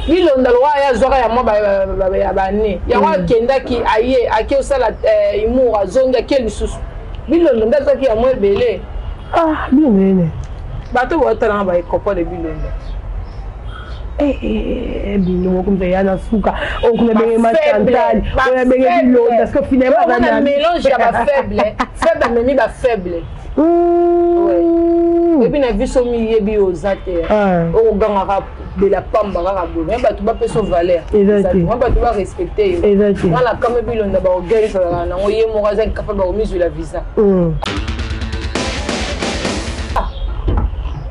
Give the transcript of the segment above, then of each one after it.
Bilonda lokola ye azwaka ya mwa ya bane yango mm. Akendaki aye ake osala eh, humour, azongi ake lisusu. Bilonda nde azwaki ya mwa ebele. Ah, bilonda nene. Bato baotalanga baekompone bilonda. Eh, eh, eh, bino moko mpe ya na suka okuna benge machantal oyo abenge bilonda parce que finalement aza na mélange ya bafaible faible amemi bafaible. Oyebi na biso miyebi oyo oza te, ah. Okogangaka bela pamba kaka boye, me bato bapesa valeur, me bato barespecte yo. Nga na kame bilonda baorgueil ezalaka nango, ye moko aza incapable bakomizwela visa. Ah.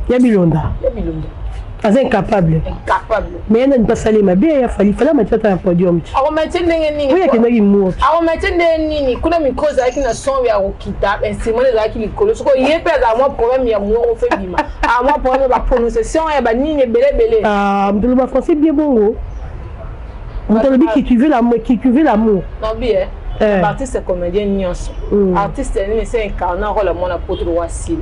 Ya bilonda, ya bilonda. Aza incapable. Incapable. Mais ye nani mpe mabe ya Fally? Fally amati ata na podium. Akomatie ndenge nini? Oyo akendaki mour. Akomatie ndenge nini? Kuna micro ezalaki na son ya kokita, instrument ezalaki likolo. Soko ye mpe azala mwa problème ya mongongo fe bima, a mwa problème ya baprononciation ya banini ebele ebele. Ah, moto oloba français bien bongo, moto alobi qui tu veux l'amour, qui tu veux l'amour. Nabi eh. Eh. Artiste comédien nyonso, artiste nini ese incarne role ya mwana poto lokwa sila.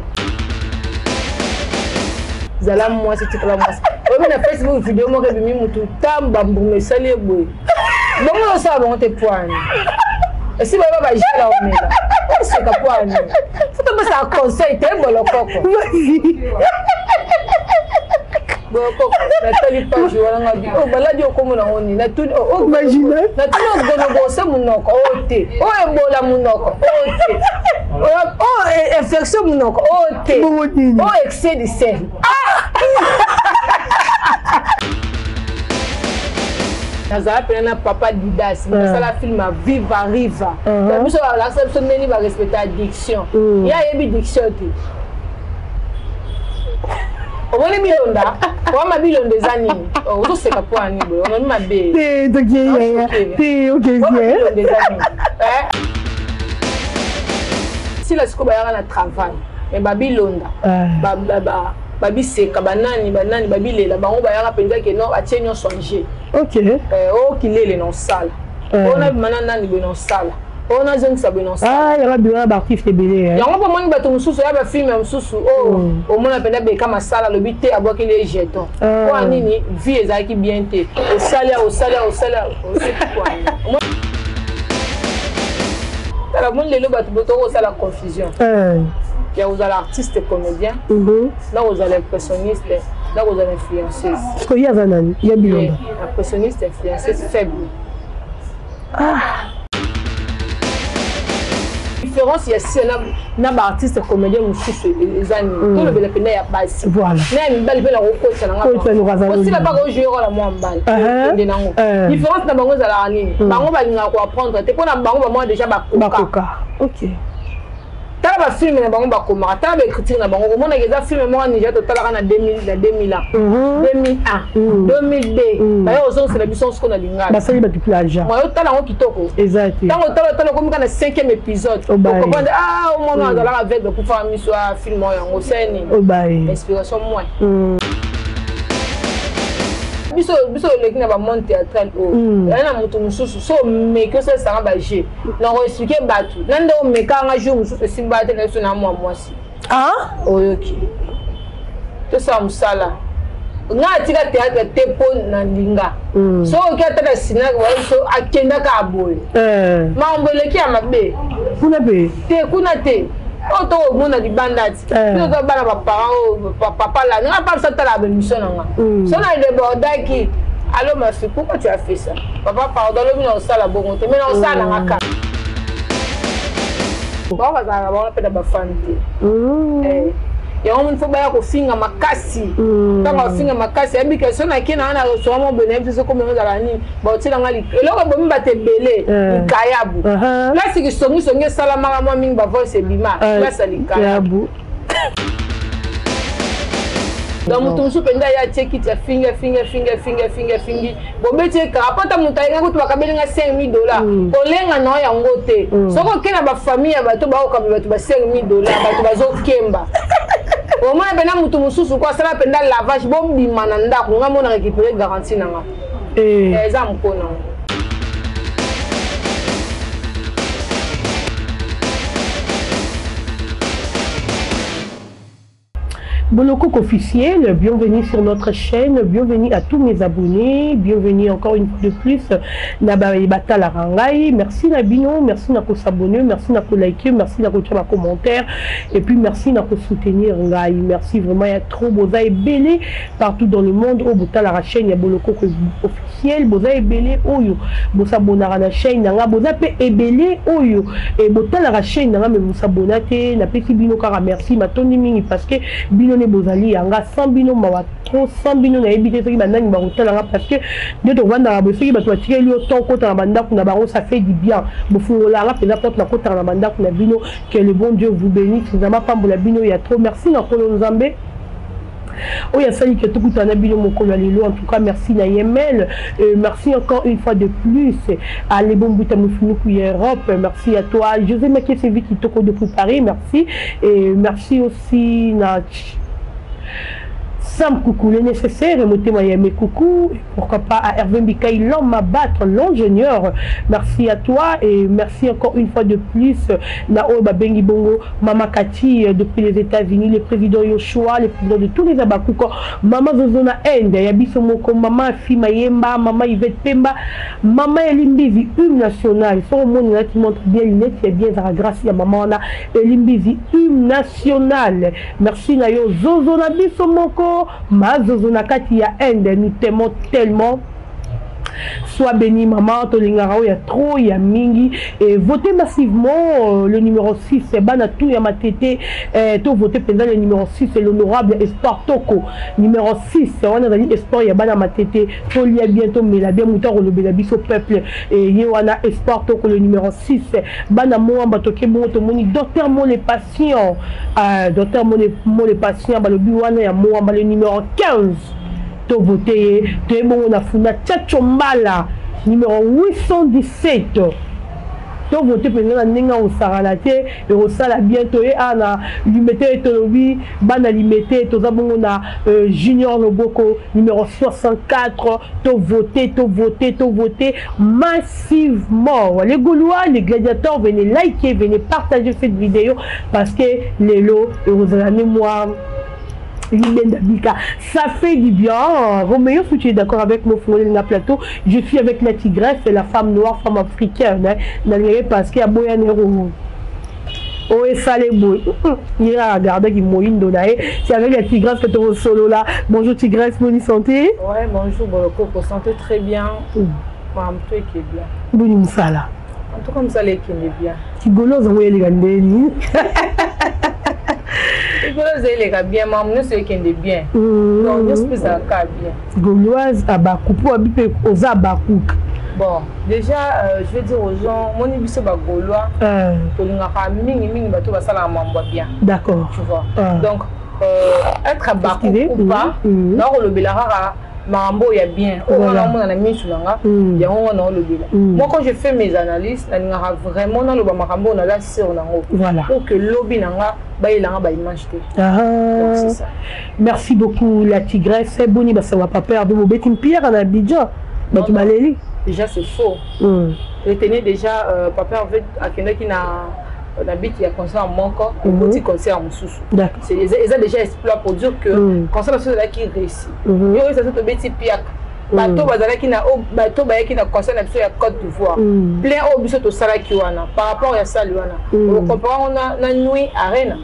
Zala mwasi, tikala mwasi. Oyebi na Facebook video moko ebimi, mutu tamba mbuma esali ye boye bongo, osala bango te poani esi bayeba bagela omela oseka poani fo topesaka conseil te. Bolokoko, bolokoko, natali page wana nga bi oyo baladi okomona ngo nini? Natuni natuni ogonogose monoko oyo te, oyo ebola monoko oyo te, oyo infection monoko oyo te, oyo excès de sel. Nazala mpena na papa Didas, nasala film ya Viva Riva. Biso balakisa biso ndeni barespecte addiction. Ye ayebi diction te. Omoni bilonda wama, bilonda eza nini? Ozoseka mpo ani boye? Omoni mabe. Bilonda eza nini? Sila sikoyo bayaka na travail, me babilonda, babiseka, banani banani, babilela, bango bayaka mpenza ke non, atie nyonso en jeu. Oyo kilele na osala, oyo nabima na nani boye na osala, oyo nazongisa boye na osala. Yango bino baartiste ebele. Yango mpo omoni bato mosusu ya bafilme ya mosusu oyo omona mpenza beka masala alobi te, abwakeli ye jeton mpo nini? Vie ezalaki bien te. Osali, osali, osali, oseki. Tala, moni lelo bato tokosala confusion ya kozala artiste comédien na kozala impressionniste na kozala influenceuse. Parce que ye aza nani ya bilonda? Impressionniste, influenceuse faible. Ah. Différence ya sie na baartiste comédien mosusu eza nini? Tolobela mpenza ya basi na ya mibali mpe nakokotisa nanga. Baka ojouer role ya mwa mobali, kende nango. Différence na bango ezalaka nini? Bango balingaka koapprendre te, mpo na bango bamwa déjà bakoka. Tala bafilme na bango bakomaka, tala baécriture na bango, komonaka eza filme moko Nigeria totalaka na 2000, na 2001, 2001, 2002, baye ozongisela biso siko na lingala. Basali bato plagiat. Moyo otala yango kitoko. Eza te. Ntango otala, otala, okomi kaka na cinquième épisode, okomprendre: ah, omwana azalaka aveugle, akufaka miso ya filme oyo. Yango osali nini? Inspiration moins. Biso biso oleki na bamonde théâtral oyo eya na moto mosusu, so omeki osalisanga baje na koexplike bato na nde omekanga jour mosusu esimba te na biso na mwa mwasi. Oyoki, tosala mosala. Nga atika théâtre te mpo na linga. Soki oki ata na sinaki bayebi so akendaka aboye, makambo eleki ya mabe. Kuna mpe? Te, kuna te. Oyo tokomona libanda ti biso toza bana baparent oyo papa la nga pa biso atala baémission na nga. So na débordaki: allo ma fille, pourquoi tu as fait ça? Papa pardon, alobi na osala bongo te, mais na osala nanga kaka. Bango bazalaka bango mpe na bafani te. Yango moni fo baya kofinga makasi. Ntango afinga makasi, ayebi ke so nake na wana restaurant mo boye, nayebi te soki komema ezala nini, baotielanga eloko ebomi bato ebele, likayabu. Place kisongisongi esalamaka mwa mingi, bavoice ebima, place ya likayabu. Donc moto mosusu mpenza ye atie kiti, afingi, afingi, afingi, afingi, afingi, afingi, bobeti ye kaka po ata moto ayenga kutu bakabeli nga 5000 $. Kolenga na yango te. Soki oke na bafamille ya bato baokamba bato ba 5000 $, bato bazokemba. Omona mpenza moto mosusu ko asala mpenza lavage, bobima na ndako, nga mona récupéré garantie na nga. Eza mokona ngo. Bolokoko officiel, bienvenue sur notre chaîne, bienvenue à tous mes abonnés, bienvenue encore une fois de plus na batalaka ngai. Merci na bino, merci na s'abonner, merci na liker, merci na kotia ba commentaire et puis merci na soutenir ngai. Merci vraiment, il y a trop boza ebele partout dans le monde oyo botalaka chaîne ya Bolokoko officiel, boza ebele oyo bosabonaka na chaîne na nga, boza pe ebele oyo e botalaka chaîne na nga mais bosabona te. Napesi bino kaka merci, matondi mingi, parce que bino nde bozali yanga. Sans bino mawa trop, sans bino nayebi te soki banani bakotalanga, parce que nde tovandaka boye, soki bato batikeli yo temps okota na bandako na bango, ça fait du bien. Bofungolanga mpenza porte, nakotaka na bandako na bino. Que le bon Dieu vous bénisse, Nzambe apambola bino ya trop. Merci na Nkolo Nzambe oyo asali ke tokutana bino mokolo ya lelo. En tout cas, merci na yemel, merci encore une fois de plus à Lebombuta Mofunuku ya Europe. Merci à toi, José Makesevi Kitoko depuis Paris, merci. Et merci aussi na Sam Coucou, le nécessaire, et Motema Yame Coucou, pourquoi pas à Hervé Mikaï, l'homme à battre, l'ingénieur. Merci à toi et merci encore une fois de plus, Nao Babengi Bongo, Mama Kati depuis les États-Unis, le président Yoshua, le président de tous les Abakouko, Mama Zozona Ende, Yabiso Moko, Mama Fima Yemba, Mama Yvette Pemba, Mama Elimbizi, hymne national. Son monde qui montre bien lunettes, c'est bien grâce à Maman Elimbizi, hymne national. Merci na yo Zozona biso moko, ma Zozona kati ya Inde, nous t'aimons tellement. Sois béni maman, tolingaka oyo ya trop ya mingi. Et votez massivement le numéro 6, c'est bana tout ya Matete, to voter mpenza le numéro 6, c'est l'honorable Espoir Toko. Numéro 6 wana ezali Espoir ya bana Matete. Tolia bien, tomela bien, moto akolobela biso peuple et ye wana Espoir Toko, le numéro 6. Bana Moamba, toke bongo, tomoni docteur Mole Patient, docteur Mole Patient, balobi wana ya Moamba, le numéro 15, tovote ye. Toye bongo na Funa, Tchatcho Mbala, numéro 817, tovote mpenza na ndenge akosakana te, ekosala bien. Toye awa na Limete, tolobi bana Limete, toza bongo na Junior Loboko, numéro 64. Tovote, tovote, tovote massivement. Les Gaulois, les gladiateurs, venez liker, venez partager cette vidéo, parce que lelo ekozala ne moi Libenda Bika, ça fait du bien. Roméo, si tu es d'accord avec moi, na plateau, je suis avec la tigresse, la femme noire, femme africaine, hein, parce qu'il y a Boyanero. Oh, esale boye. Il a regardé qui moyindo na ye. C'est avec la tigresse que tu solo là. Bonjour tigresse, bonne santé. Ouais, bonjour Bolokoko, santé très bien. Maman, toi qui est bien. Boni mosala? En tout cas, mosala ekende bien. Kigolo ozango eleka ndeni? Igolo eleka bien, maman, nyonso ekende bien. Donc nyonso mpe ezalaka bien. Gauloise abaku mpo abi mpe oza abakuka. Bon, déjà, je vais dire aux gens, moni biso ba Gaulois, tolingaka mingi mingi bato basalaka mambo bien. Tu vois. Donc, être abaku ou pas, nakolobela kaka makambo ya bien. Oyo wana omona na misu na nga, yango wana olobela. Moi, quand je fais mes analyses, nalingaka vraiment naloba makambo oyo naza sûr nango. Pour que lobi na nga bayelanga baimage te. Donc c'est ça. Merci beaucoup la tigresse. Boni basawa papa Hervé bobeti mpierre na Abidjan. Bato baleli. Déjà c'est faux. Retenez déjà, papa Hervé akendaki na biti ya concert moko, okoti concert mosusu. Eza déjà exploit pour dire que concert na biso ezalaki réussi. Yo oyo eza tobeti piaka. Bato bazalaki na bato bayaki na concert na biso ya Côte d'Ivoire. Plein oyo biso tosalaki wana par rapport ya salle wana. Okompara ngo na Nuit Arena.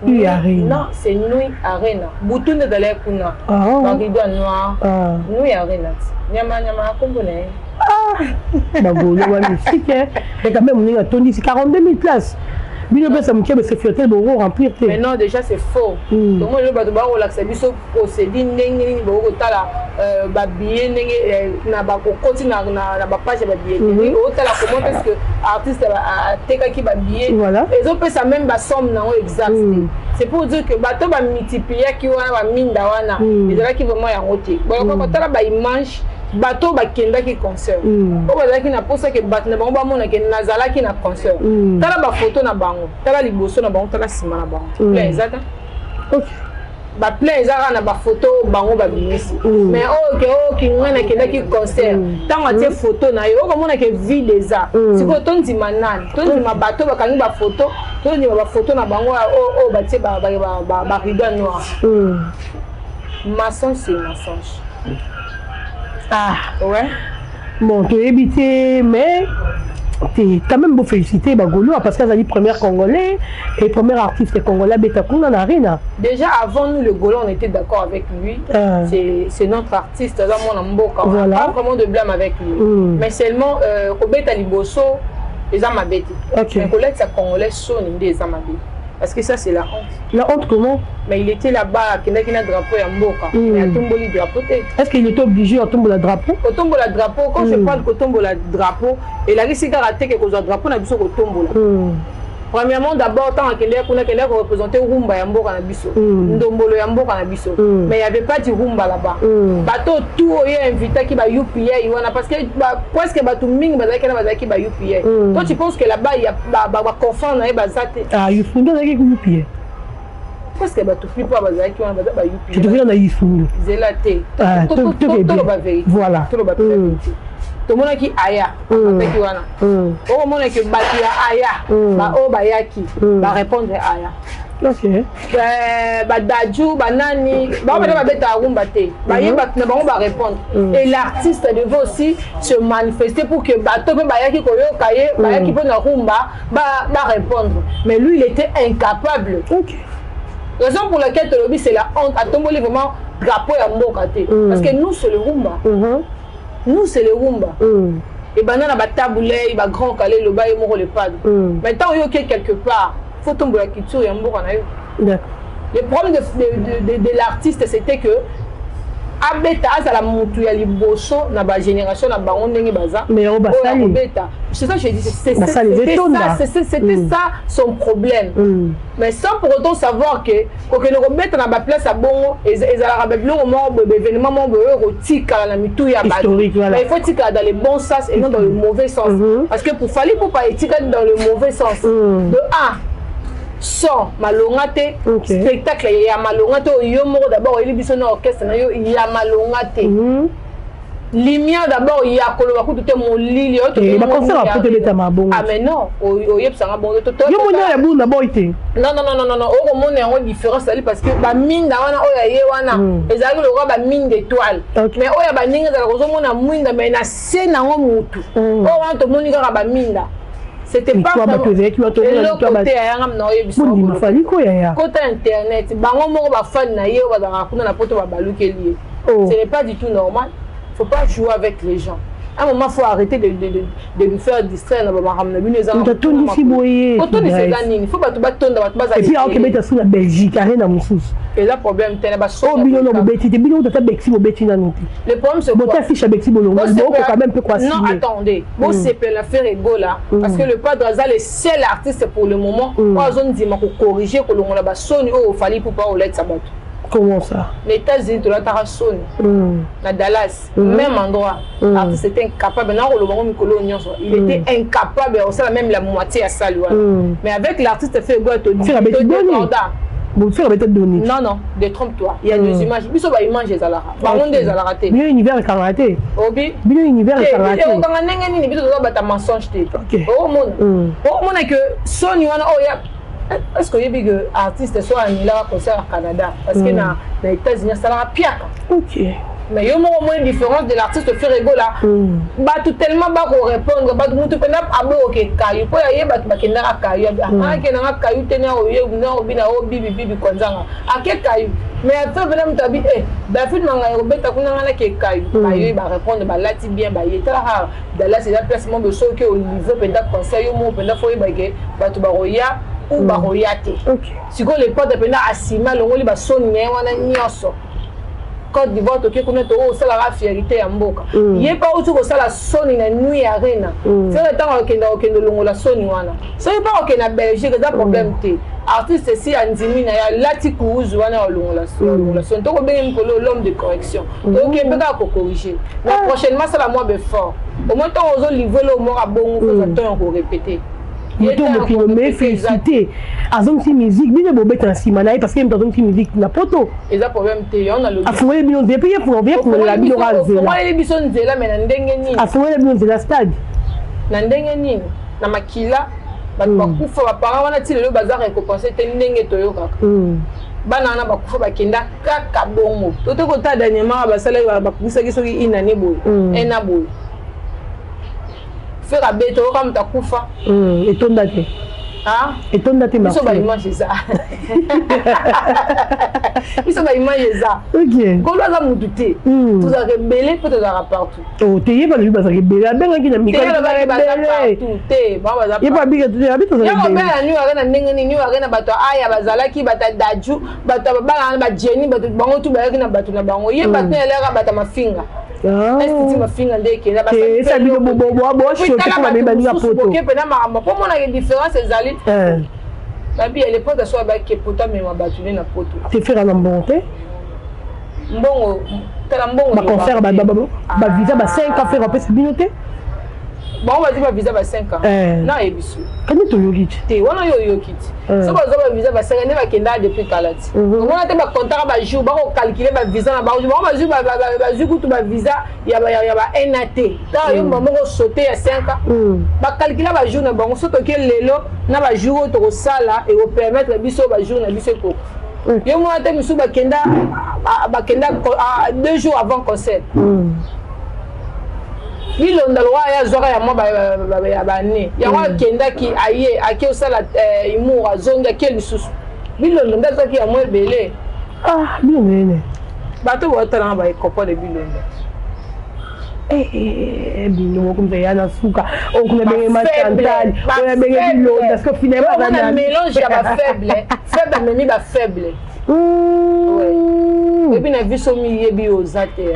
Nuit Arena. Non, c'est Nuit Arena. Butu nde ezalaki kuna. Barideau noir. Nuit Arena. Nyama nyama kombo na ye. Bagolo wa musique, mais quand même moninga atondisi 42 000 places. Bino pesa moke bese boko remplir te. Mais non, déjà c'est faux. Donc moi bato bakolakisa biso procédure ndenge nini bokotala babillet, ndenge na bakokoti na bapage ya babillet, otala comment est-ce que artiste atekaki babillet, ezopesa même basomme nango exact te. C'est pour dire que bato bamultipliaki wana baminda wana ezalaki vraiment yango te. Bolokotala baimage, bato bakendaki concert oyo bazalaki na mposa ke bato na bango bamonake nazalaki na concert. Tala bafoto na bango, tala liboso na bango, tala nsima na bango, plein eza te. Ok. Baplein eza kaka na bafoto oyo bango babimisi, mais oyo ke oyo kingai nakendaki concert, ntango atie foto na ye, okomona ke vide eza. Sikoyo tondima nani? Tondima bato bakangi bafoto? Tondima bafoto na bango oyo batie barideau noir? Mensonge, c'est mensonge. Ah. Ouais. Bon, toyebi te, mais te quand même bofélicité bagaulois parce qu'azali première Congolais et premier artiste congolais abeta kuna na Arena. Déjà avant nous, le Gaulois, on était d'accord avec lui. C'est notre artiste, aza mwana mboka. Voilà. Pas vraiment de blâme avec lui, mais seulement kobeta liboso eza mabe te. Mais kolatisa Congolais soni nde eza mabe, parce que ça, c'est la honte. La honte comment? Mais il était là-bas, akendaki na drapeau ya mboka, mais atomboli drapeau te. Est ce qu'il était obligé atombola drapeau? Kotombola drapeau, quand je parle kotombola drapeau, elakisi kaka te ke kozwa drapeau na biso kotombola. Premièrement, d'abord, ntango akendeki kuna, akendeki koreprésente rumba ya mboka na biso, ndombolo ya mboka na biso, mais il y avait pas du rumba là-bas. Bato tout oyo invitaki, ba UPA wana, parce que presque bato mingi bazalaki na bazalaki ba UPA. Toi, tu penses que là-bas il y a baconfrère na ye baza te? Ah, Yufundu azalaki ku UPA? Presque bato plupart bazalaki wana baza ba UPA. Tokenda na Yifundu. Zela te. Toloba vérité. Voilà. Toloba vérité. Tomonaki aya amataki wana, okomonaki bato ya aya baoyo bayaki barépondre aya. Badadju, banani bango bana babetaka rumba te, baye bato na bango barépondre. Et l'artiste devait aussi se manifester pour que bato mpe bayaki koyoka ye, bayaki mpo na rumba, barépondre. Mais lui, il était incapable. Raison pour laquelle tolobi c'est la honte. Atomboli vraiment drapeau ya mboka te, parce que nous, c'est le rumba. Nous, c'est le rumba. Ebanda na batabulei, bagrand Kallé, loba ye moko le Padre. Mais ntango yo oke quelque part, faut tombola culture ya mboka na yo. Le problème de l'artiste, c'était que abeta, azala mutu ya liboso na bagénération na bango ndenge baza. Kobeta, c'est ça, je dis, c'était ça, c'était ça son problème, mais sans pour autant savoir que kokende kobeta na baplace ya bongo ezalaka babiloko moko boye, baévénement moko boye oyo kotikala na mitu ya bato. Mais il faut tikala dans le bon sens et non dans le mauvais sens, parce que pour Fally Ipupa, etikali dans le mauvais sens. De un, son malonga te, spectacle ya malonga te. Oyo moko d'abord oyebi biso na orchestre na yo ya malonga te, lumière d'abord ya koloba kutu te, molili. Ah. Mais non, oyebisanga bongo. Yo moni ya bunda boy te? Non, non, non, non, non, okomona yango différence ezali, parce que baminda wana oyo aye wana ezalaki lokola baminda étoile, mais oyo ya baninga ezalaka ozomona mwinda, mais na se nango mutu. Oyo wana tomoni kaka baminda, c'était pas eloko te. Ayanga na oyebisa kota internet, bango moko bafani na ye oyo bazalaka kuna na poto babalukeli ye. Ce n'est pas du tout normal. Faut pas jouer avec les gens. À un moment, faut arrêter de nous faire distraire na bamakambo na bino. Ezatondisi boye. Kotondisa eza nini? Faut bato batonda, bato bazala. Et puis aokebeta su na Belgique, Arena mosusu. Eza problème te na baso. Bino no bobeti te, bino tata Bexi bobeti nanu te. Le problème, c'est quoi? Bota fiche ya Bexi, bolongo bokoka même mpe kwa. Non, attendez, bosepela Ferre Gola, parce que le Padre aza le seul artiste pour le moment oyo azondima kocorriger, kolongola basoni oyo oFally Ipupa oletisa bato. Comment ça? Les États-Unis, tolataka soni. Na Dallas, même endroit. L'artiste était incapable. Na koloba ngo mikolo nyonso. Il était incapable osala même la moitié ya salle wana. Mais avec l'artiste Ferre Gola, to déborda. Bon, Ferre peut-être donné. Non, non, détrompe-toi. Il y a des images. Biso ba image ezalaka. Bango nde ezalaka te. Bino univers ekangaka te. Obi. Bino univers ekangaka te. Okanga ndenge nini? Biso toza bata mensonge te. Omona. Omona que soni wana oyo, est-ce que oyebi que artiste so anilaka concert ya Canada parce que na États-Unis asalaka piaka? Mais yo moko omoni différence de l'artiste Ferre Gola. Bato tellement bakorépondre, bato mutu mpena aboyoke kayu mpo ya ye, bato bakendaka kayu, akendanga kayu te, na obi na obibibibi kwanzanga ake kayu. Mais après mpena moto abi e bafilme ngai kobeta kuna, nga nake kayu, baye barépondre, balati bien, baye. Talaka Dallas, eza place moko soki olivre mpenza concert, yo moko mpenza faut oyebake bato bakoya ou bakoya te. Sikoyo le Padre mpenza asima alongoli basoni na ye wana nyonso. Côte d'Ivoire, toke kuna, toosalaka fierté ya mboka. Ye mpa auti kosala soni na Nuit Arena. Ferre ntango akokenda, kokende olongola soni wana. Soki mpa kokende na Belgique, eza problème te. Artiste si andimi na ye, alati kuuzu wana ya olongola soni. Tokobenge mikolo l'homme de correction, tokoke mpe kaka kocorriger. Mais prochainement, sala mwa befort au moins. Ntango ozolivre lo moko abongo, kozwa temps ya korépéter. Moto mokili me félicité, azongisi musique. Bino bobeta na nsima na ye parce que ye moto azongisi musique na poto. Eza problème te, yango nalobi. Afungoli bino nzela mpe ye fungolela bino kaka nzela. Afungoleli biso nzela, mais na ndenge nini? Afungoleli bino nzela stade. Na ndenge nini? Na makila bato bakufa, baparent wana ti lelo baza récompense te. Ndenge toyokaka, bana wana bakufa, bakenda kaka bongo. Tote kotala dernièrement, basalaki, bakokisaki soki inane boye, ena boye, Ferre abeta, oyoka moto akufa? Etonda te. Etonda te. Biso baimage eza, biso baimage eza. Kolo aza mutu te, tozalaka ebele mpe tozalaka partout. Oh, te, ye balobi bazalaka ebele, abengaki na mikolo te. Ye abi tozalaka. Na New Arena, ndenge nini New Arena bato aya bazalaki, bato ya Daju, bato ya bana wana, bajeni, bato bango tu bayaki na bato na bango. Ye bato na elaka bato ya mafinga, estiti mafinga nde ekenda. Esa bino bobaninga poto. Mpena makambo mpo monaka différence ezali. Babi ya lepote so abaki poto, amema bato nde na poto. Te, Ferre na mbongo te. Mbongo, tala mbongo. Baconcert, bavisa ba 5 ans, Ferre apesi bino te. Bango bazwi bavisa ba 5 ans, nayebi so. Kani toyoki te. Te, wana yo oyoki te. So bazwa bavisa ba 5 ans nde bakenda depuis kala ti omona te. Bakontaka bajour, bakocalcule bavisa na bango. Bango bazwi, bazwi kutu bavisa ya ba 1 an te. Tala yo, moko saute ya 5 ans, bacalcula bajour na bango. So toke lelo na bajour oyo tokosala, ekopermettre biso bajour na biso ekoka. Yo mona te, misusu bakenda, bakenda 2 jours avant concert. Bilonda lokwa ye azwaka ya mwa ya bane yango, akendaki, aye, ake osala humour, azongi, ake lisusu. Bilonda nde azwaki ya mwa ebele. Ah, bilonda nene. Bato baotalanga baecomprendre bilonda. Bino mokomisa ya na suka oyo kuna benge machantal, oyo abenge bilonda, parce que finalement aza mélange ya bafaible. Faible amemi bafaible. Epi na biso miyebi oyo oza te,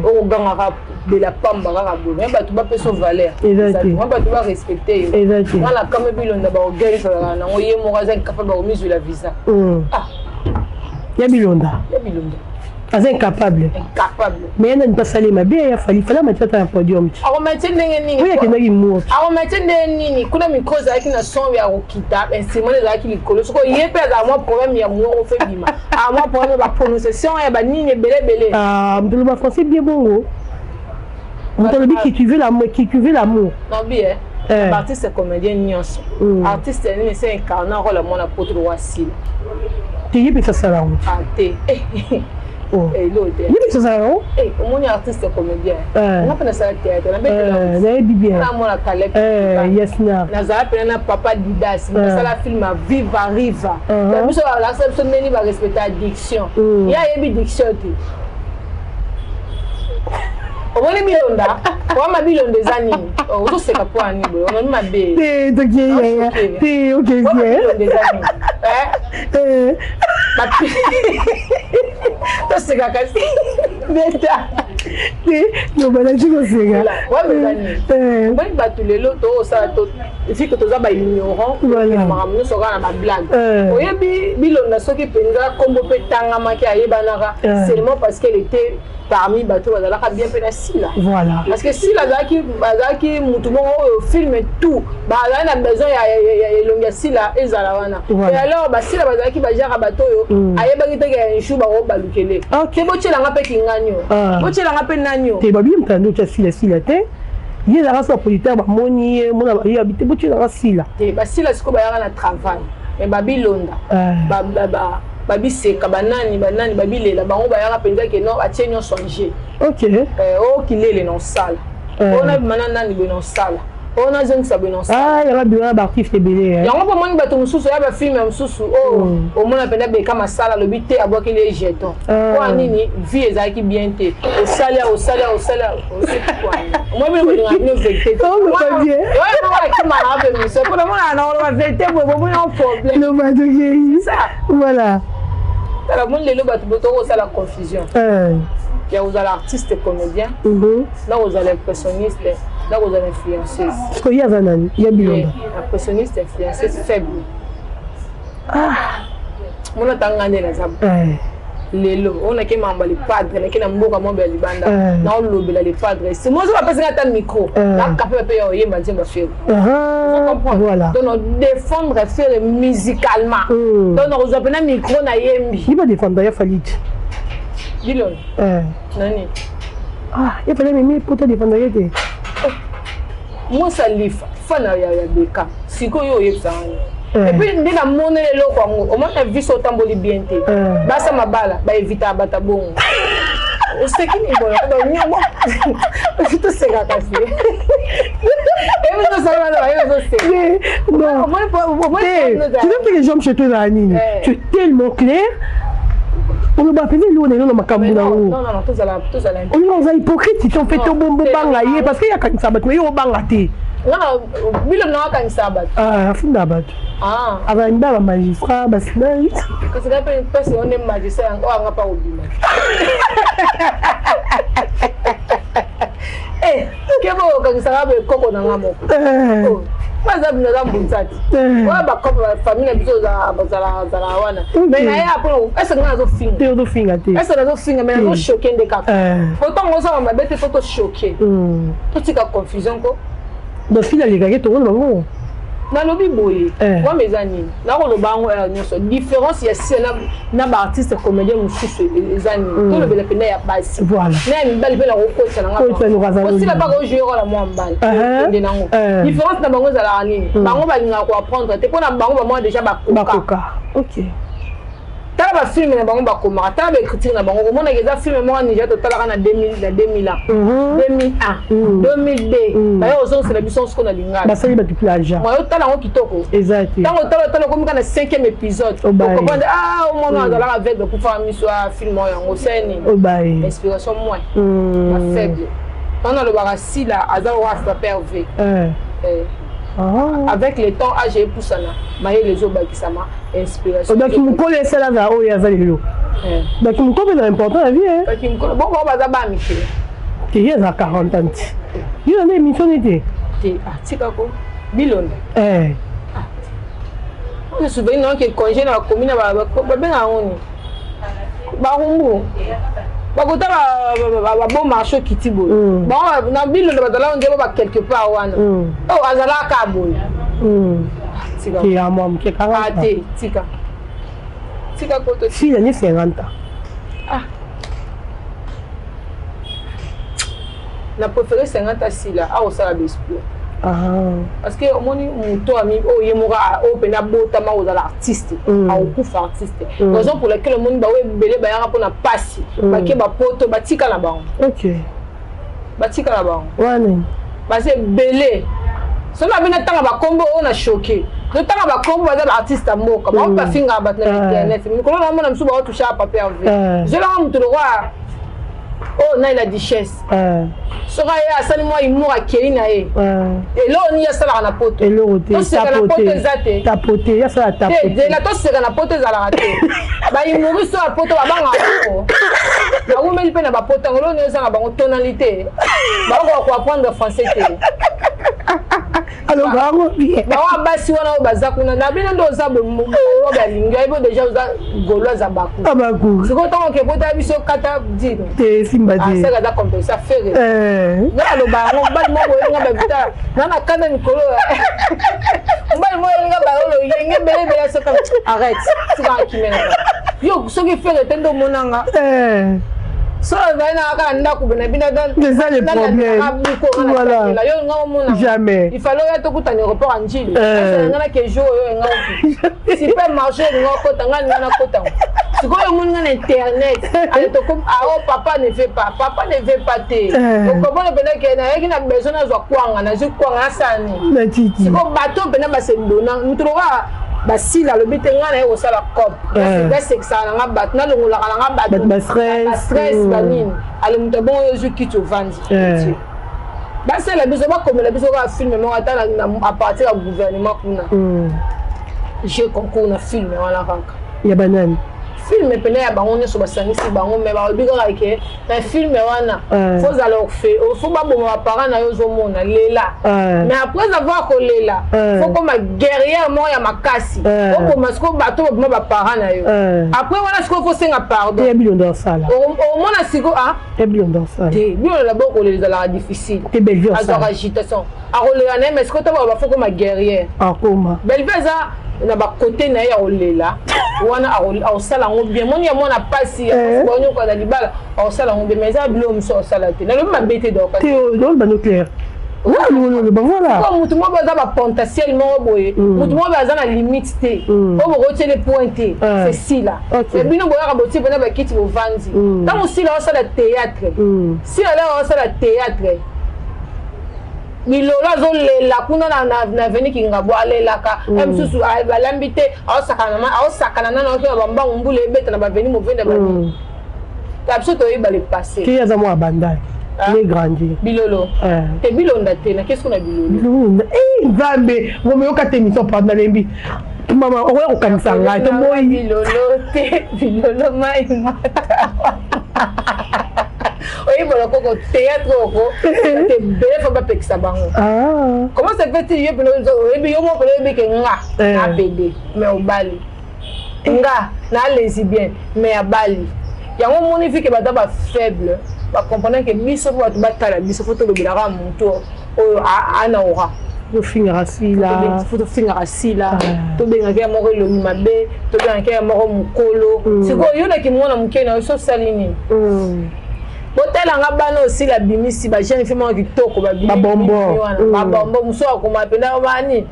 okogangaka bela pamba kaka boye, me bato bapesa valeur, ma bato barespecte yo. Nga na kame bilonda, baorgueil ezalaka nango. Ye moko aza incapable bakomizwela visa. Ya bilonda. Ya bilonda. Aza incapable. Incapable. Mais ye nani mpasali mabe ya Fally? Fally amatie ata na podium ti. Akomatie ndenge nini? Oyo akendaki mour. Akomatie ndenge nini? Kuna micro ezalaki na son ya kokita, instrument ezalaki likolo. Soko ye mpe azala mwa problème ya mongongo, fe bima a mwa problème ya baprononciation ya banini ebele ebele. Moto oloba français bien bongo, moto alobi qui tu veux l'amour, qui tu veux l'amour. Nabi artiste comédien nyonso, artiste nini se incarne rôle ya mwana poto lokwa Sila? Te, ye mpe sasala yango. Te. Elo te. Ye mpe sasala yango. Omoni artiste comédien, nga mpe nasala théâtre. Nayebi bien. Namona Kaleb. Yes, na nazala mpena na papa Didas, nasala film ya Viva Riva. Biso balakisa biso ndeni barespecte addiction. Ye ayebi diction te. Omoni bilonda wama, bilonda eza nini? Ozoseka mpo ani boye? Omoni mabe. Te, tokeya te, okezie. Bilonda eza nini? Toseka kasi beta. Te, nobalaki koseka. Wama eza nini? Omoni bato lelo toosala, fike toza baignorant, makambo nyonso kaka na bablague. Oyebi bilonda, soki mpenza nkombo mpe etangamaki, ayebanaka seulement parce qu'elle était parmi bato bazalaka bien mpe na Sila. Voilà. Parce que Sila azalaki mutu moko oyo film tout bazalaki na besoin ya elongi ya Sila ezala wana. Et alors basila bazalaki bajaka bato oyo ayebaki teke ya un jour bango balukele te. Botielanga mpe kingani o, botielanga mpe nani o. Te, babi mutando otya Sila, Sila te, ye ezalaka so baproducteur bamoni ye, mona ye te, botielanga Sila. Te, basila sikoyo bayaka na travail, mais babilonda, babiseka, banani banani, babilela, bango bayaka mpenza ke non, batie nyonso en jeu. Okilele na osala oyo, nabima na nani boye na osala oyo, nazongisa boye na osala. Yango bima na baartiste ebele. Yango mpo omoni bato mosusu ya bafilme ya mosusu oyo omona mpenza beka masala, alobi te, abwakeli ye jeton. Mpo nini? Vie ezalaki bien te. Osali, osali, osali, omoi bino bolinga bino vérité te. Akimaka mpe miso mpo namonaka na oloba vérité boye, bomoni yango problème. Loba, tokei, voilà. Tala, moni lelo bato tokosala confusion ya kozala artiste comédien na kozala impressionniste na kozala influenceuse. Parce que ye aza nani ya bilonda? Impressionniste, influenceuse faible. Mona tanga nde naza. Lelo oyo nake mamba le padre, nake na mboka moko ya libanda, naolobela le padre. Mozo bapesaka ata micro, nakape mpe ya oyemba nzembo Ferre. Voilà. Donc défendre Ferre musicalement, donc nakozwa mpena micro, nayembi. Ni badéfendre ya Fally te. Bilolo nani? Ah, ya Fally memi po ta défendre ye te. Mwasi alifa fana ya beka sikoyo oyebisaka ngo. Et puis nde namoneli eloko yango, omona viso otamboli bien te, basa mabala baevitaka bato bongo. Oseki nini? Tosekaka si Tu sais que les hommes chez toi ezala nini? Tu es tellement clair, oloba mpenza eloko na elo na makambo nango. Olinga oza hypocrite te, en fait obanga ye parce que yakanisa bato, mais ye obanga te. Bilo nakakanisa bato. Afunda bato, azala mibala bamagistrat basinai. Kasi nga mpe mpasi yango nde magistrat yango oyo anga mpa kobima kebo okanisaka boye koko na nga moko baza bino aza mbunza ti oyo bakope bafamille na biso bazala wana, mais na ye apona ese nga nazofinga. Te, ozofinga te. Ese nazofinga, mais nazochoquer nde kaka po ntango ozala mabe te, fo tochoquer, totika confusion ko. Donc fili alekaki tokona bango. Nalobi boye, wama eza nini? Nakoloba yango heure nyonso, différence ya sia na baartiste comédien mosusu eza nini? Tolobela mpena ya basi na ya mibali mpe nakokotisa nanga. Osila mpaka ojouer rôle ya mwa mobali, okende nango. Différence na bango ezalaka nini? Bango balingaka koapprendre te, mpona bango bamwa déjà bakoka. Tala bafilm na bango bakomaka, tala baécriture na bango, komonaka eza film moko Nigeria totalaka na 2000, 2001, 2002, baye ozongisela biso siko na lingala. Basali bato plagiat. Moyo otala yango kitoko. Eza te. Ntango otala, otala, okomi kaka na cinquième épisode, okomprendre: ah, omwana azalaka aveugle, akufaka miso ya film oyo. Yango osali nini? Inspiration moins, bafaible. Wana alobaka Sila aza lokola frappeur v. Avec le temps, age epusana, mayele ezobakisama, inspiration. Donc mokolo esalaka oyo aza lelo, donc mokolo eza important na vie. Mokolo bongo baza ba mike. Te, ye aza 40 ans ti yo na émission nete. Te, atikako bilonda. Oyo souvenir naoke congé na bakomi na babenga yango nini, barumbu bakota babo marché okiti boye. Bango na bilonda bazala nzebo ba quelque part wana oyo azalaka boye. Ya mwa moke. Te, tika, tika koto. Si ani 50 ans. Ah, na préféré 50 asila akosala baexploit, parce que omoni moto ami oyo ye moko oyo mpena abotama kozala artiste, akokufa artiste. Raison pour laquelle omoni bango ebele bayaka mpona pasi, bake bapoto, batika na bango. Batika na bango. Wana. Baza ebele. Soki babina ntanga bakombo oyo na choqué, totanga bakombo, baza baartiste ya mboka, bango bafingaka bato na internet. Mikolo naomona mosusu baotouchaka pape Hervé, zwelaka moto lokwa oyo nai la duchesse. Soki aye asali mwa humour, akei na ye. Eloko nini asalaka na poto? Toseka na poto eza te. Zela, toseka na poto ezalaka te. Bahumoriste oyo ya poto babangaka bango, nawumeli mpe na bapoto yango. Eloko nini ozanga bango? Tonalité, bakokoka koapprendre français te. Bawa basi wana oyo baza kuna na bino nde oza boye, balingi oyebi déjà oza gauloise ya baku. Sikoyo ntango oke bota biso kata dino. Te, simba te. Asaka aza complexe affaire nga aloba yango. Mobali moko boyenga bavita nga na kanda mikolo, mobali moko yenga baolo yenge ebele ebele soka. Arrête, tikaka kimena yo. Soki Ferre te nde omonanga so azali na kaka ndako na bino. C'est le problème. Voilà. Yo nga omona. Jamais. Il fallait oya tokuta na aéroport ya Njili. Nga na ke jour oyo nga supermarché nga okota, nga nga nakota. Sikoyo omoni nga na internet ao papa ne veut pas, papa ne veut pas te. Okomona mpena ke nayaki na besoin nazwa kwanga, nazwi kwanga, nasala nini sikoyo? Bato mpena basendona moto lokola basila alobi te ngai naye kosala cop, nasekisaka nanga bato, nalongolaka nanga bato bastress banini. Ale moto abongo oyo ozwi kiti ovandi, basala biso, bakomela biso kaka film moko ata à partir ya gouvernement kuna, jeu concours na film wana kaka. Ya banani? Film pene ya bango nyonso basangisi bango, mais balobi kaka ke na film wana fozala, faut baboma baparent na yo, ozomona lela, mais après avoir kolela, faut koma guerrière moko ya makasi, oboma sikoyo bato baboma baparent na yo. Après wana sikoyo fosenga pardon. Bilonda osala. Omona sikoyo. Bilonda osala. Te, bilonda bo kolela ezalaka difficile. Te, Bellevue. Azwaka agitation, akolela na ye, mais sikoyo ntango bafo koma guerrière. Akoma. Bellevue eza na bakote na ye ya kolela wana, akosala yango bien. Moni ya mwana pasi banyoka na libala, akosala yango bien, mais eza biloko mosusu akosala te. Nalobi mabe te. Donc oloba no clair, voilà. Mutu moko aza bapotentiel moko boye, mutu moko aza na limite te, oyo bokotiele point te, c'est Sila. Mais bino boyaka, botie mpena bakiti, bovandi. Ntango Sila osala théâtre, Sila laka osala théâtre, bilolo azolela kuna na veni Kingabo, alelaka mosusu balambi te, aosakana nano, aoki bambangu, mbula ebeta na baveni movenda bani. Biso toyeba le passé. Te, aza mwa bandai ne grandi. Bilolo te, bilonda te, nakesi kuna bilolo. Nzambe, ngomeyoka te, émission, pardon, nalembi. Mama, okoya kokanisa ngai, toboyi. Bilolo te, bilolo mai mata oyebola koko théâtre oko te, ebele fo bapekisa bango. Comment ça fait yo pene oyebi, yo moko pene oyebi ke nga na pede, mais obali nga na lesbienne, mais abali yango? Omoni fike baza bafaible, bacomprendre ke biso mpo bato batala biso, fo tolobelaka motu oyo ana ora. Tofingaka Sila. Fo tofingaka Sila, tobengaka ya moko elongi mabe, tobengaka ya moko mokolo. Sikoyo yo naki mwana moke na yo, so osali nini? Botalanga bana osila bimisi bajeune fille moko kitoko. Babombo. Babombo mosusu akoma mpena bani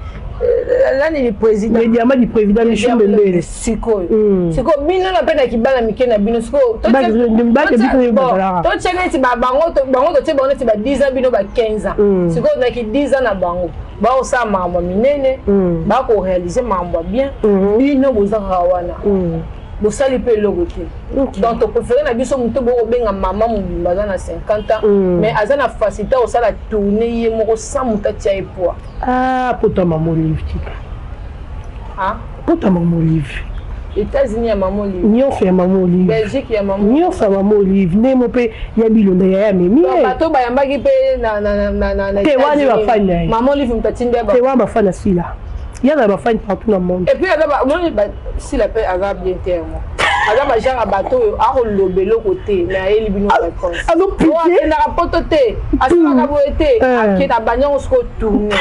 nani, le président. Le diamant du président Michou Mbembele. Sikoyo, sikoyo bino na mpe na kibana mike na bino, sikoyo totie neti bango, totie bango neti ba 10 ans, bino ba 15 ans. Sikoyo naki 10 ans na bango, bakosala makambo ya minene, bakoréaliser makambo ya bien. Bino boza kaka wana, bosali mpe eloko te. Donc topréféré na biso moto bokobenga mama mobimba aza na 50 ans, mais aza na facilité kosala tourne ye moko sans moto atia ye poids. Ah, pota mama Olive, tika. Pota mama Olive. États-Unis ya mama Olive. Nyonso ya mama Olive. Belgique ya mama. Nyonso ya mama Olive, ndemo mpe ya bilonda ya ya memi. Bato bayambaki mpe. Te, wana bafani na ye. Mama Olive moto atindi. Te, wana bafani ya Sila, ya na bafani partout na monde. Et puis aza, omoni, Sila mpe aza bien te mo, aza bagenre ya bato oyo akoloba eloko te, mais ayeli bino réponse. Akendaka poto te, asalaka boye te, akenda banyango. Sikoyo tourne,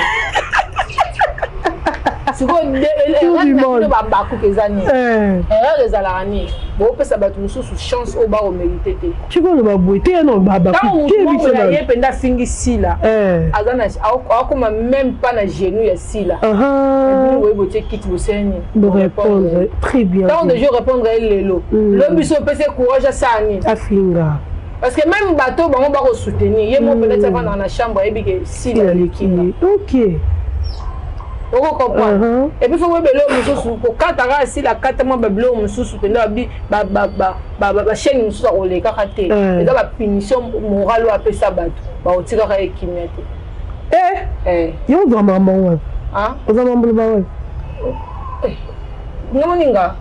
sikoyo erreur babakuka eza nini? Erreur ezalaka nini? Bopesa bato mosusu chance oyo bakomérite te. Tikoloba boye te, yano. Ntango motu ye mpenza afingi Sila, aza akoma même pas na genou ya Sila. Bino boye botie kiti, boseni. Répondre très bien. Ntango deja répondre ye lelo, lobi biso opesi courage, asala nini? Afinga. Parce que même bato bango bakosoutenir ye mo, peut-être avandaka na chambre, ayebi ke Sila alekinga. Okocomprendre. Et puis fo boyeba eloko mosusu, kokataka asila akata mwa babiloko mosusu mpenza, bachaîne mosusu akolekaka te. Eza bapunition morale oyo apesa bato, bakotikaka ye kimia te. Yo ozwa makambo wapi? Oza mambo ba wapi? Ngomoninga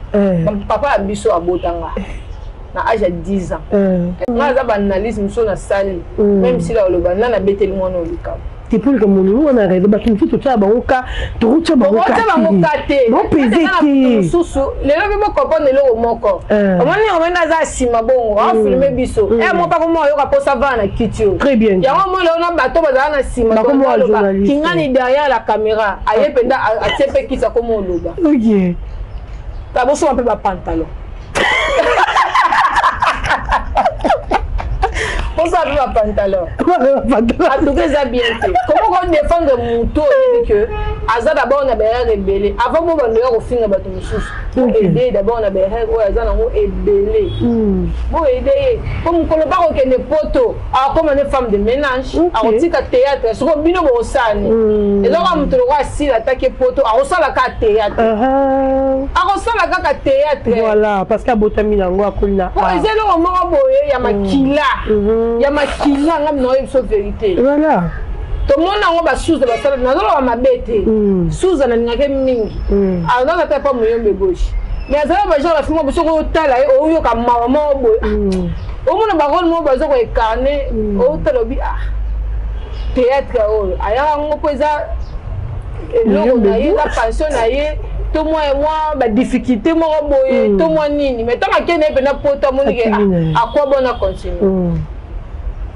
papa ya biso abotanga na age ya 10 ans. Nga aza baanalyse mosusu nasali, même sila oloba nga nabeteli mwana oyo likambo. Te, mpo likambo olingi wana raison, bato mosusu totya bango ka, tokotya bango. Tokotya bango ka te. Bopese te. Mosusu lelo mpe bocomprendre eloko moko. Omoni aza nsima bongo, afilme biso e mo mpako mo ayoka mposa vaa na kiti oyo. Très bien. Yango mo lelo na bato bazala na nsima kingani derrière la caméra, aye mpenza atie mpe kiti, akoma oloba. Bosoma mpe bapantalon, bosala mpe bapantalon. En tout cas eza bien te. Comment kodéfendre moto oyebi ke aza d'abord na baerreur ebele? Avant bo bando ya kofinga bato mosusu, boaide d'abord na baerreur oyo aza nango ebele, boaide ye, po mokolo bakokende poto, akokoma ne femme de ménage, akotika théâtre. Sikoyo bino bokosala nini? Eloko moto loko asila ataki poto, akosala kaka théâtre, akosala kaka théâtre. Voilà, parce que abotami nango, akoli na. Po eza eloko moko boye ya makila, ya makila. Nga na oyebi so vérité. Voilà. Tomona yango, basuza basala, nazoloba mabe te. Suza nalingaki mingi, naza te pa moyombe gauche. Mais azala bagenre ya film soki otala ye, oyoka mawa moko boye, omona barole moko baza koincarner, otala obi: "Ah, théâtre oyo ayaka yango mpo eza eloko na ye, eza pension na ye to mwa badifficulté moko boye to mwa nini." Mais ntango akende ye mpena poto, amonike akwa bona continue.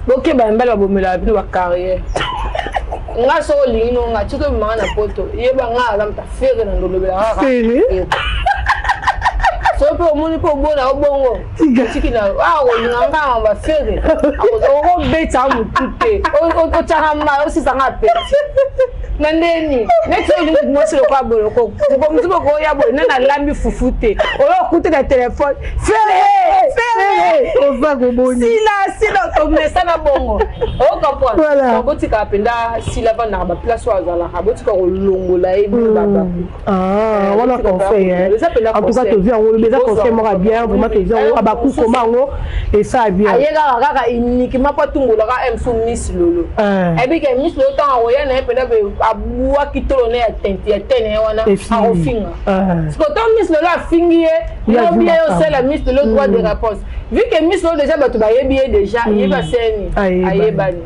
Bokeba, mibali babomelaka bino bacarrière. Nga soki olingi no nga tiki obimanga na poto, yeba nga aza moto afere na ndolobela kaka. Soki mpe omoni mpe obona obongo tiki na kolinga nga bafere, okobetaka motu te, otyaka mai, osisanga apeti na ndeni neti olingi mwasi lokola boloko mosu bokoya boye nde nalambi fufu te, oyo okute na telefone: "Fere, fere." Oza koboni. Sila, sila, tomesana bongo, ocomprendre. Botikaka mpenza sila vandaka baplace oyo azalaka, botika kolongola ye bino babaku. Wana conseil, en tout cas tozwi yango, olobi eza conseil moko ya bien vraiment. Tozwi yango, abaku koma yango esa bien. Aye kaka uniquement mpo atungolaka msu Miss Lolo. Ayebike Miss Lolo, ntango akoya na ye mpenza, abwaki tolo ne ya tente ya tene ye wana, akofinga. Siko ntango Miss Lolo afingi ye, lobi ye osala Miss Lolo droit de réponse, vu que Miss Lolo déjà bato bayebi ye déjà, yebi aseni, ayebani.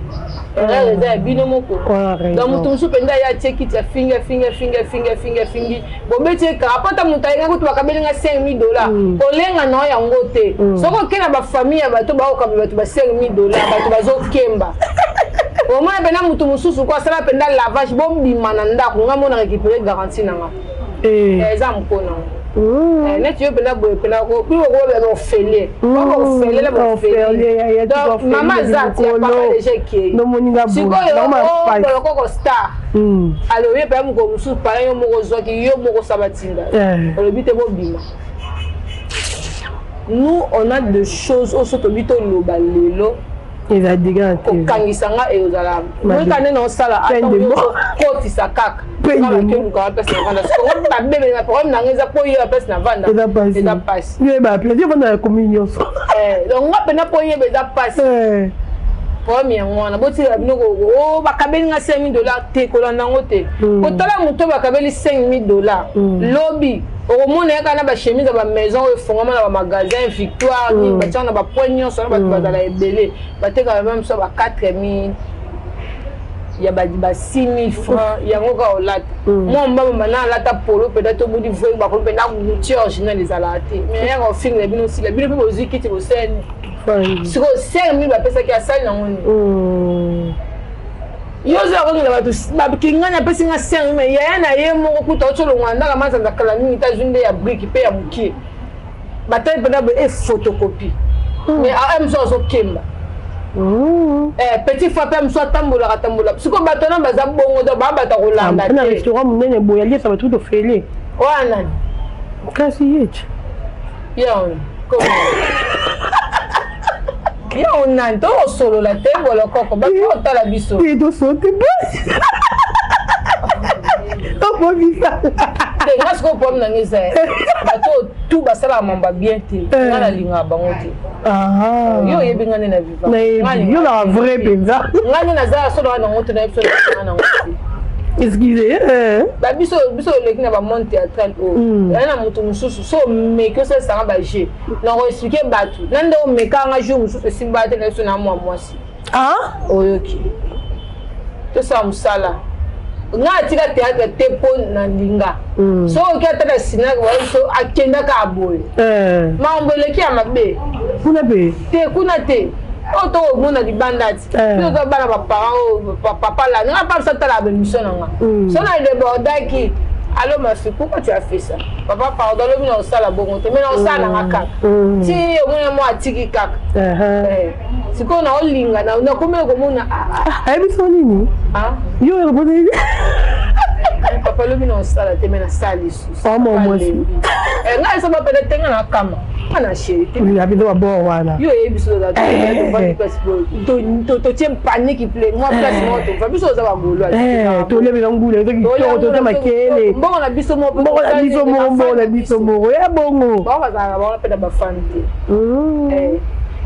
Erreur eza ya bino moko. Donc motu mosusu mpenza ye atie kiti, afingi, afingi, afingi, afingi, afingi, afingi, bobeti ye kaka po ata moto ayenga kutu bakabelinga 5000 $. Kolenga na yango te. Soki oke na bafamille ya bato baokamba bato ba 5000 $, bato bazokemba. Omona mpena motu mosusu ko asala mpenza lavage, bobima na ndako, nga mona récupérer garantie na nga, eza mokona neti yo mpena boye mpena ofele ofelela. Donc mama aza ti ya papa déjà ekei. Sikoyo bolokoko star alobi mpenza mokolo mosusu pala yo moko ozwaki yo moko osala batinda, olobi te bobima. Nous, on a des choses oyo so tobi toloba lelo. Eza dégâts. Kokangisa nga ezala moyeka nde naosala, kotisa kaka bakeluka place na vanda. Babebelaka problème nanga eza mpo yeba place na vanda. Eza pasi. Yeba place vanda ya commune nyonso. Donc nga mpena mpo yeba eza pasi. Problème yango wana, botikela bino bakabeli nga 5000 $ te, kolanda yango te. Kotala moto bakabeli 5000 $, lobi okomona ye kaka na bachemise ya bamaison oyo efongama na bamagasin Victoire nini, batiaka na bapoint nyonso na bato bazala ebele, batekaka meme so ba 4000 ya ba 6000 francs. Yango kaka olata mwa mbamba na alata polo mpenza, tobudi voi bakolo mpenza Gucci original ezalaka te. Mais yaka ofingela bino, osila bino mpe bozwi kiti boseni. Sikoyo 5000 bapesaki, asali nango nini? Yo oza kokengela bato bakingani, apesi nga 5, mais yaya na ye moko kuta oti olongwa ndaka manzanza kala mingi te, azwi nde ya brique mpe ya mokie, batali mpenza boye e photocopie. Mais mosu azokemba petit fois mpe mosu atambolaka tambola. Sikoyo bato wana baza bongo, donc baa bato kolanda. Na restaurant monene boye, aliesa bato tofele. Wana nani? Kasi ye ti. Ye yo nani? Tokosolola te, bolokoko, bato otala biso. Tosote tobobisa. Te, nga sikoyo problème nanga eza bato tu basalaka mambo bien te, nga nalingaka bango te. Yo oyebi nga nde na viva. Yo naka vrai mpenza. Nga nde nazala so nanga nango te, nayebi so nanga nango te. Excuse. Babiso biso oleki na bamonde théâtral oyo eya na moto mosusu, so omeki osalisanga baje na koexpliquer bato na nde omekanga jour mosusu esimba te na biso na mwa mwasi. Oyoki, tosala mosala. Nga atika théâtre te mpo na ndinga. Soki oki ata na sinaka so akendaka aboye, makambo eleki ya mabe. Kuna mpe. Te, kuna te, oyo tokomona libanda ti biso toza bana baparent oyo papa la nga pa biso atala baémission na nga. So na débordaki: "Allo ma fille, pourquoi tu as fait ça?" "Papa, pardon, alobi na osala bongo te, mais na osala nanga kaka ti omona mwa atiki kaka." Sikoyo na olinga nakomi komona. Ayebi so nini yo? "Papa, alobi na osala te, mais nasala lisusu." Mwasi. Ngai so bapene te, nga na kama, nga na chéri te. Abizo babor wana. Yo oyebi biso totie panique ple mwa place moko tova biso oza bagolo. Tolia bino ngula, eza kitoko, totia makele. Mbongo na biso moko. Mbongo na biso moko, mbongo na biso moko ya bongo. Bango bazalaka bango mpe na bafani te.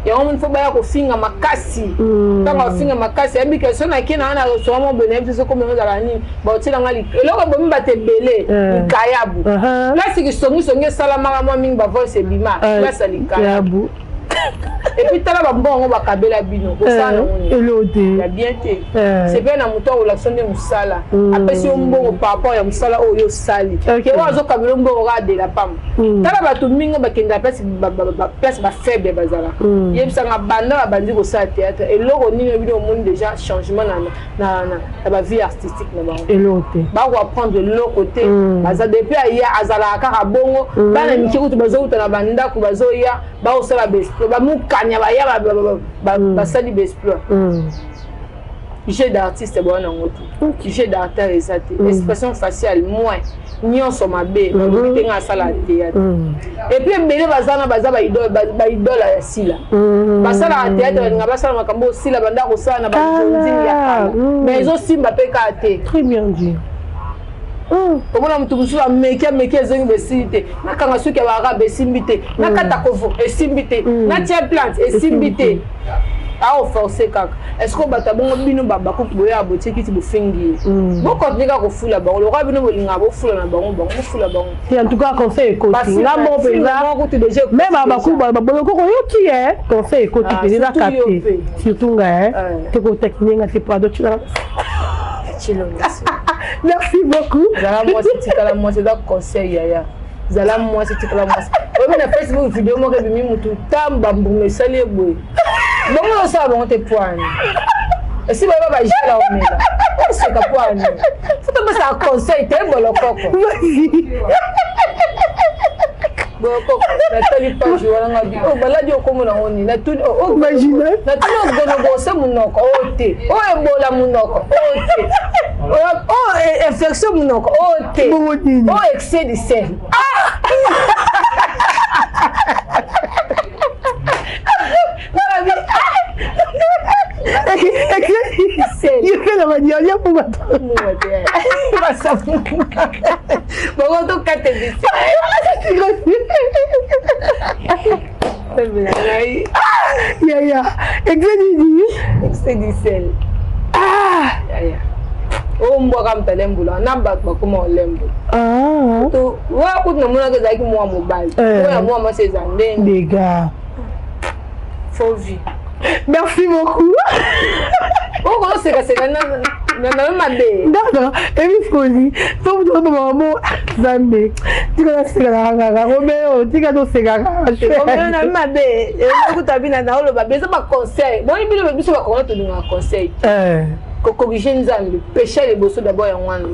Yango moni fo baya kofinga makasi. Ntango afinga makasi, ayebi ke so nake na wana restaurant mo boye, nayebi te soki omema ezala nini, baotielanga eloko ebomi bato ebele, likayabu. Place kisongisongi esalamaka mwa mingi, bavoice ebima, place ya likayabu. Et puis tala bambongo yango bakabela bino, kosala nango nini ya bien te. C'est bien na moto akolakisa nde mosala, apesi yo mbongo par rapport ya mosala oyo osali. Ke oyo azokabela mbongo kaka de la pamba. Tala bato mingi bakendaka place bafaible bazalaka. Yebisanga, banda babandi kosala théâtre, eloko nini bino omoni déjà changement na bavie artistique na bango? Eloko te. Bakoapprendre eloko te. Baza depuis aya, azalaka kaka bongo. Bana mike kutu bazowuta na bandako, bazoya, baosala baexploit, bamukanya baya, basali baexploit. Jeu d'artiste bawana yango te, jeu d'acteur eza te, expression faciale moins, nyonso mabe. Balobi te nga asala théâtre. Et puis ebele baza na baza baidole ya Sila, basalaka théâtre, balinga basala makambo osila banda kosala na banzonzini ya kala, mais ezosimba mpe kaka te. Très bien dit. Omona motu mosusu ameki, ameki, ezongi besili te. Nakanga suki ya baarabe, esimbi te. Nakata kovo, esimbi te. Natia plante, esimbi te. Aoforce kaka. Est ce que bato ya bongo, bino bakuki boya botie kiti, bofingi ye, bokontinue kaka kofula bango lokola bino bolingaka bofula na bango, bango bofula bango? En tout cas, conseil ekoti nga moko mpenza. Même baku boloko koyoki ye, conseil ekoti mpenza, eza capté, surtout nga te kotakine nga te. Pardon, merci beaucoup. Zala mwasi, tikala mwasi, eza conseil yaya. Zala mwasi, tikala mwasi. Oyebi, na Facebook video moko ebimi, mutu tamba mbuma esali ye boye bongo, osala bango te poani esi bayeba bagela omela oseka poani. Fo topesaka conseil te. Bolokoko, bolokoko, natali page wana nga bi oyo baladi okomona yango nini? Natuni ogonogose monoko oyo te, oyo ebola monoko oyo te, oyo infection monoko oyo te, oyo excès de sel. Ah! Yekela badialia mpo bato bongo tokate biso ngai. Yaya, excès nini? Excès du sel. Yaya, oyo mbwaka moto alembula na bato bakoma olembola. Wa kutu namonaka ezalaki mwa mobali, oyo ya mwa mwasi eza ndenge. Dégâts. Faux vie. Merci beaucoup. Okosekaseka na mabe. Non, ebiskozi so mutu mamo Nzambe, tika nasekaka kaka. Romeo, tika tosekaka. Romeo na mabe ekuta bina na oloba eza baconseil. Boni bino, biso bakongo tolingaka conseil. Kocorriger Nzambe, péché liboso d'abord yango wana.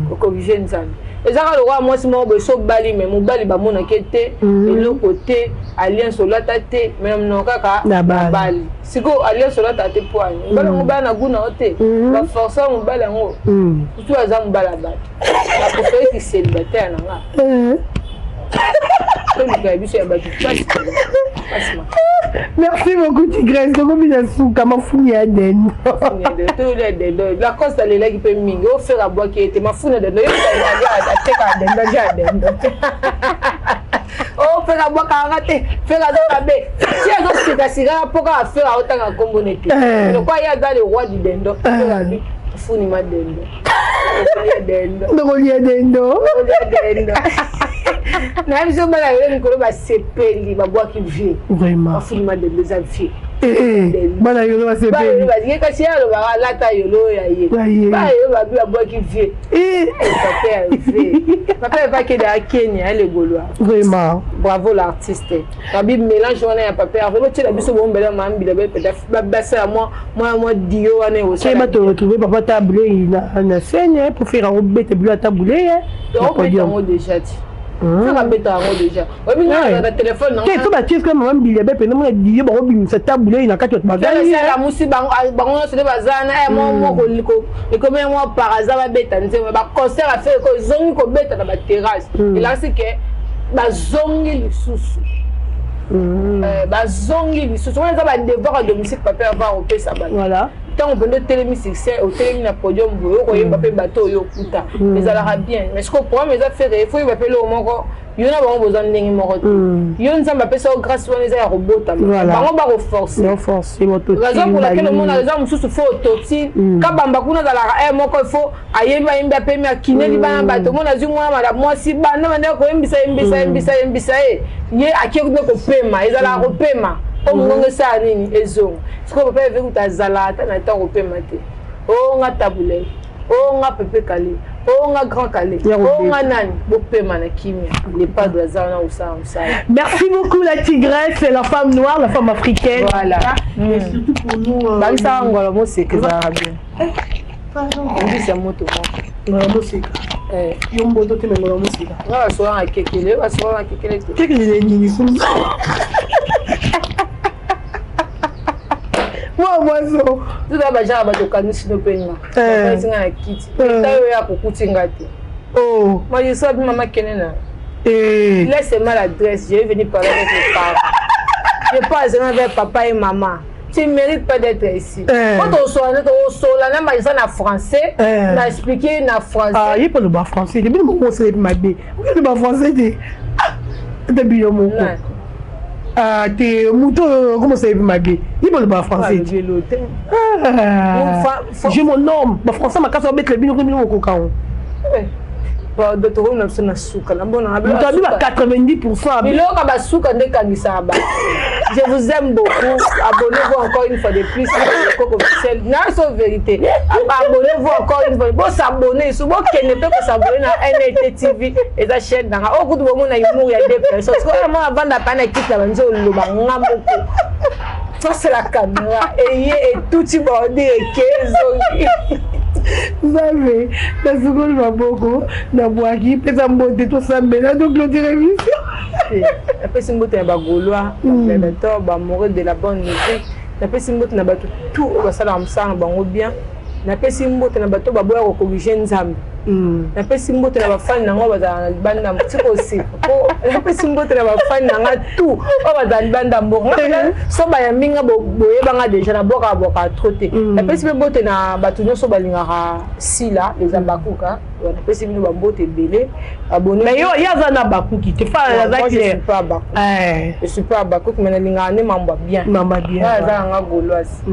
Kocorriger Nzambe ezaka lokola mwasi moko boye so obali, me mobali bamonaki te eloko te, alliance olata te, me na monoko kaka nabali. Sikoyo alliance olata te poani mobali yango baya na gu na yo te, baforce mobali yango kutu aza mobali ya bato. Napréféreki célibataire na nga, toluka ya biso ya bato pasi. Merci beaucoup, Tigresse. Tokomi na suka, mafuni ya dendo. Toyolia dendo. Lacoste alelaki mpe mingi ofere abwaki ete mafuni ya dendo, atekaka dendo, alia ya dendo. O fere abwakaka te, fere aza mabe ti azosikasika mpo kaka fere aotanga nkombo nete lokwa ye aza le roi du dendo. Fere abi funi ma dendo, okolia dendo. Tokolia dendo. Okolia dendo. Na biso bana lelo mikolo basepeli, babwaki vie. Vraiment. Bafuni ma dendo eza vie. Bana yolo basepeli. Ye kasi ye alobaka alata yolo ya ye. Bana yolo babi babwaki vie. Papa ya vie, papa evakende akenya alegolwa. Vraiment. Bravo l'artiste. Babi mélange wana ya papa Herve, botiela biso bombela mambila basala mwa dio wana. Ekosala bato retrouver papa Tabulei na scène pour faire obeta bilo ya Tabulei. Obeta yango déjà ti kaka beta yango déjà, oyebi nga na telefone. Te, so batie soki mama Mbilia be pene mona die, bakobimisa Tabulei na kati, bato bagali. Alamusi bango nyonso nde baza na moko ekomi mwa par hasard, babeta nzembo, baconcert affaire eko ezongi kobeta na baterrasse, elakisi ke bazongi lisusu, bazongi lisusu. Wana eza badevoir à domicile papa avant kopesa bato. Voilà. Ntango mpenza otelemi succès, otelemi na podium boye, okoyemba mpe bato oyo okuta, ezalaka bien. Mais sikoyo problème eza, Ferre, il faut yeba mpe eloko moko: yo na bango boza ndenge moko te. Yo, Nzambe apesa yo grâce wana, eza ya kobotama. Bango bakoforce. Raison pour laquelle omona eza mosusu, faut autotune. Kabamba kuna azalaka e moko, il faut ayembi, ayembi, apemi, akineli bana bato. Omona azwi mwana mwasi, banda bandeka koyembisa, yembisa, yembisa, yembisa ye, ye akie nde kopema. Ezalaka kopema po mongongo esala nini, ezonga. Sikoyo papa Hervé kuta azala ata na ntango kopema te. O nga Tabu Ley, o nga Pepe Kale, o nga Grand Kale, o nga nani, bopema na kimia. Le padre aza wana kosala mosala. Merci beaucoup, la tigresse, la femme noire, la femme africaine. Voilà. Et surtout pour nous. Bakisaka ngolo moseka, ezalaka bien. Mbisi ya moto moko. Ngolo moseka. Yo mboto te, me ngolo moseka. Nga basolanga kekele, basolanga kekele te. Kekele nini? Mwa mwaso. Tuta bajaka bato okanisi no mpe nga bakanisi nga na kiti eta oyo ya kokuti nga te. Oh. Moi, je suis mama kene na. Laissez-moi l'adresse, je vais venir parler avec mes parents. Je parle avec papa et maman. Tu ne mérites pas d'être ici. Quand on soit on na magistrat na français, na expliqué na français. Ah, il parle pas français. Depuis le moment où c'est mabe. Il parle français te. Ah, depuis le moment. Ah, te moto comment ça mabe. Il parle pas français. Ah, j'ai mon homme. Ba français makasi obetela bino bino koka. Pardon, tokomi na biso na suka na bona. Moto abi ba 90. Biloko basuka nde ekangisaka bato. Je vous aime beaucoup. Abonnez-vous encore une fois de plus, Koko Officiel na so vérité. Abonnez-vous encore une fois, bosabonner so bokende mpe kosabonner na NLT TV. Eza chaîne nanga oyo kutu bomona humour ya deux personnes. Sikoyo mona vanda pa na kiti na banzi, oloba nga moko face la caméra, eye etuti bordure, eke ezongi. Nzambe, nasukoli maboko, nabwaki, pesa mbote, tosambela, toclôture émission. Napesi mbote na Bagaulois, bagladiateur, baamoureux de la bonne musique. Napesi mbote na bato tout oyo basalaka mosala na bango bien. Napesi mbote na bato baboya kocorriger Nzambe. Napesi mbote na bafani nango bazala na libanda tika osika po. Napesi mbote na bafani nanga tout oyo bazala libanda mboka. So bayambi nga, boyebanga déjà, nabwakaka bwakaka trop te. Napesi mpe mbote na bato nyonso balingaka Sila, eza bakuka. Napesi bino bambote ebele. Mais yo, ye aza na bakuki te, fa aza clair. Je suis pas bakuki, mais nalingaka nde mambo ya bien. Mambo ya bien. Aza nanga gauloise.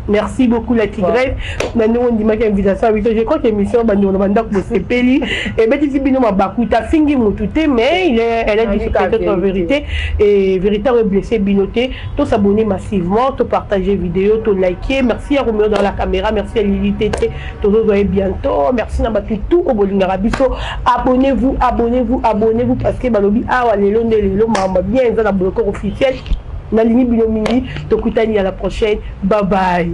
Merci beaucoup, la tigresse, na ndenge ondimaki invitation ya biso. Je crois que émission, bandeko na bandako, bosepeli, ebetisi bino mabaku. Tafingi motu te, mais il est, elle a dit peut-être vérité et vérité oyo blessé bino te. Tosabonner massivement, topartager vidéo, toliker. Merci à Romeo dans la caméra, merci à Lili Tete, tozozwa bientôt. Merci na bato tout oyo bolingaka biso. Abonnez-vous, abonnez-vous, abonnez-vous, parce que balobi awa lelo nde lelo, mamba bien eza na Bolokor Officiel. Nalingi bino mingi. Tokutani à la prochaine, bye bye.